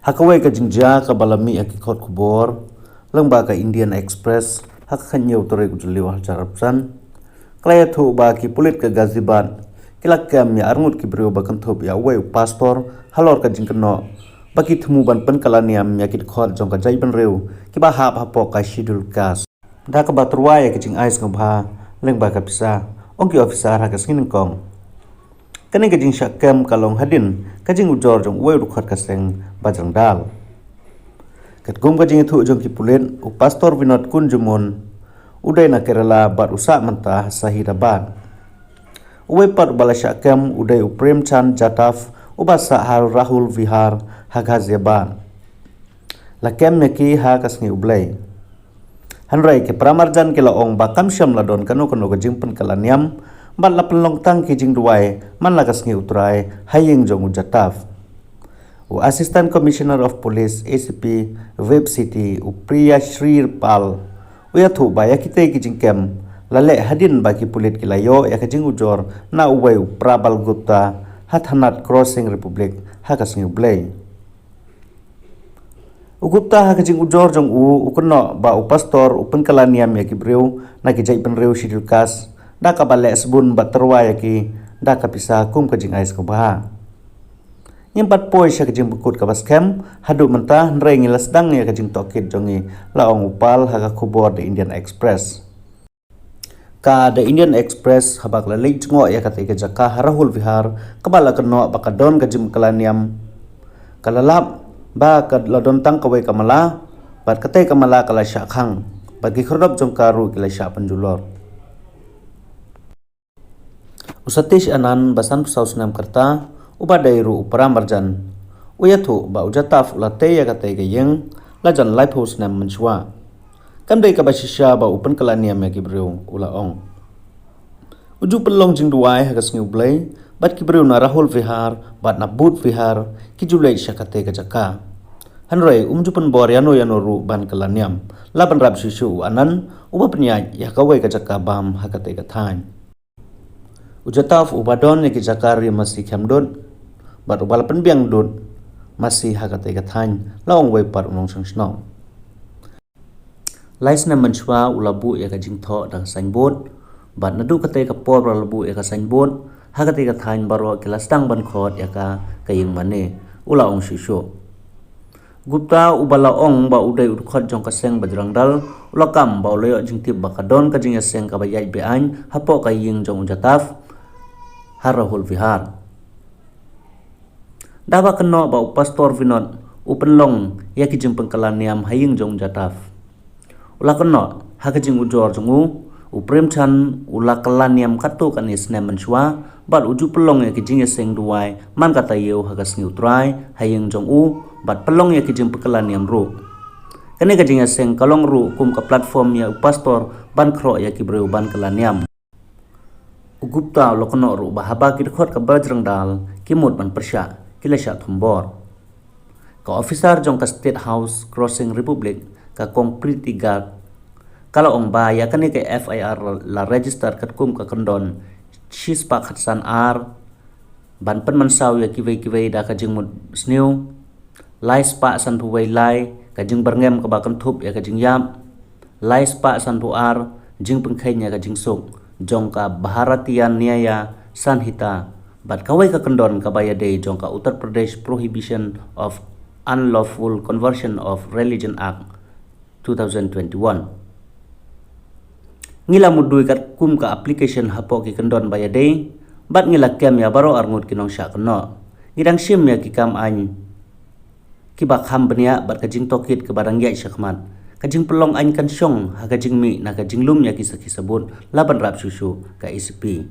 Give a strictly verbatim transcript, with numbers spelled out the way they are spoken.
Ha kawei ka jingjia kaba la mih ha ki kot khubor lyngba ka Indian Express ha ka khathynñiew tarik u Jylliew arhajar arphew san, ka la ïathuh ba ki pulit ka Ghaziabad ki la kem ïa arngut ki briew ba kynthup ïa uwei u pastor halor ka jingkynnoh ba ki thmu ban pynkylla niam ïa ki dkhot jong ka jaitbynriew kiba hap hapoh ka Scheduled Caste, da kaba tyrwa ïa ka jingai sngewbha lyngba ka pisa, ong ki officer ha ka sngi nyngkong. Kane ka jingshah kem ka long hadien ka jingujor jong uwei u dkhot ka seng Bajrang Dal. Katkum ka jingïathuh jong ki pulit, u Pastor Vinod Kunjumon u dei na Kerala bad u sah mynta ha Saheedabad. Uwei pat uba la shah kem u dei u Premchand Jataf uba sah ha Rahul Vihar ha Ghaziabad. La kem ïa ki ha ka sngi U Blei. Hynrei ki paramarjan ki la ong ba kam shym la don kano kano ka jingpynkylla niam bad la pynlong tang ki jingduwai man la ka sngi U Trai ha ïing jong u Jataf. U Assistant Commissioner of Police, A C P, Whip City, u Priyashri Pal u ïathuh ba ïa kitei ki jingkem la leh hadien ba ki pulit ki la ïoh ïa ka jingujor na uwei u Prabal Gupta ha Thanad Crossing Republic ha ka sngi U Blei. U Gupta ha ka jingujor jong u u kynnoh ba u pastor u pynkylla niam ïa ki briew na ki jaitbynriew Scheduled Caste da kaba leh sbun bad tyrwa ïa ki da ka pisa kum ka jingai sngewbha. Ngim pat poi sha ka jingpynkut kaba skhem haduh mynta, hynrei ngi la sdang ïa ka jingtohkit jong ngi, la ong u Pal ha ka khubor The Indian Express. Ka The Indian Express haba ka la leit jngoh ïa katei ka jaka ha Rahul Vihar kaba la kynnoh ba ka don ka jingpynkylla niam, ka la lap ba ka la don tang kawei ka mala bad katei ka mala ka la shah khang bad ki khyrdop jong ka ruh ki la shah pynjulor. U Satish Anand ba sanphew saw snem ka rta uba dei ruh u paramarjan u ïathuh ba u Jataf u la tei ïa katei ka ïing la jan laiphew snem mynshuwa. Kam dei kaba shisha ba u pynkylla niam ïa ki briew, u la ong. U ju pynlong jingduwai ha ka sngi U Blei bad ki briew na Rahul Vihar bad na Budh Vihar ki ju leit sha katei ka jaka. Hynrei um ju pynbor ïano ïano ruh ban kylla niam, la bynrap shuh shuh u Anand uba pynïaid ïa kawei ka jaka bam ha katei ka thaiñ. U Jataf uba don ïa ki jaka ri masi Khemdud bad uba la pynbiang dud masi ha katei ka thaiñ, la ong uwei pat u nongshong shnong. Lai snem mynshuwa u la buh ïa ka jingthoh da ka signboard bad naduh katei ka por ba la buh ïa ka signboard ha katei ka thaiñ baroh ki la sdang ban khot ïa ka ka ïing mane, u la ong shuh shuh. Gupta uba la ong ba u dei u dkhot jong ka seng Bajrang Dal u la kam ba u la ïoh jingtip ba ka don ka jingïaseng kaba ïaid be-aiñ hapoh ka ïing jong u Jataf ha Rahul Vihar. Da ba kynnoh ba u Pastor Vinod u pynlong ïa ki jingpynkylla niam ha ïing jong u Jataf. U la kynnoh ha ka jingujor jong u, u Premchand u la kylla niam katto katne snem mynshuwa bad u ju pynlong ïa ki jingïaseng duwai man ka taïew ha ka sngi U Trai ha ïing jong u bad pynlong ïa ki jingpynkylla niam ruh. Kane ka jingïaseng ka long ruh kum ka platform ïa u pastor ban khroh ïa ki briew ban kylla niam. U Gupta u la kynnoh ruh ba haba ki dkhot ka Bajrang Dal ki mut ban pyrshah, ki la shah thombor. Ka officer jong ka State House Crossing Republic, ka Kong Preeti Garg, ka la ong ba ïa kane ka F I R la register katkum ka kyndon shispah khatsan ar ban pynmynsaw ïa kiwei kiwei da ka jingmut sniew, lai spah sanphew wei lai ka jingbyrngem kaba kynthup ïa ka jingïap, lai spah sanphew ar jingpynkheiñ ïa ka jingsuk jong ka Bharatiya Nyaya Sanhita bad kawei ka kyndon kaba ïadei jong ka Uttar Pradesh Prohibition of Unlawful Conversion of Religion Act two thousand twenty-one. Ngi la mutdur katkum ka application hapoh ki kyndon ba ïadei bad ngi la kem ïa baroh arngut ki nongshah kynnoh. Ngi dang shim ïa ki kam aiñ kiba kham bniah bad ka jingtohkit kaba dang ïaid shakhmat. Ka jingpynlong aiñ kan shong ha ka jingmih na ka jinglum ïa ki sakhi sabut, la bynrap shuh shuh, ka A C P.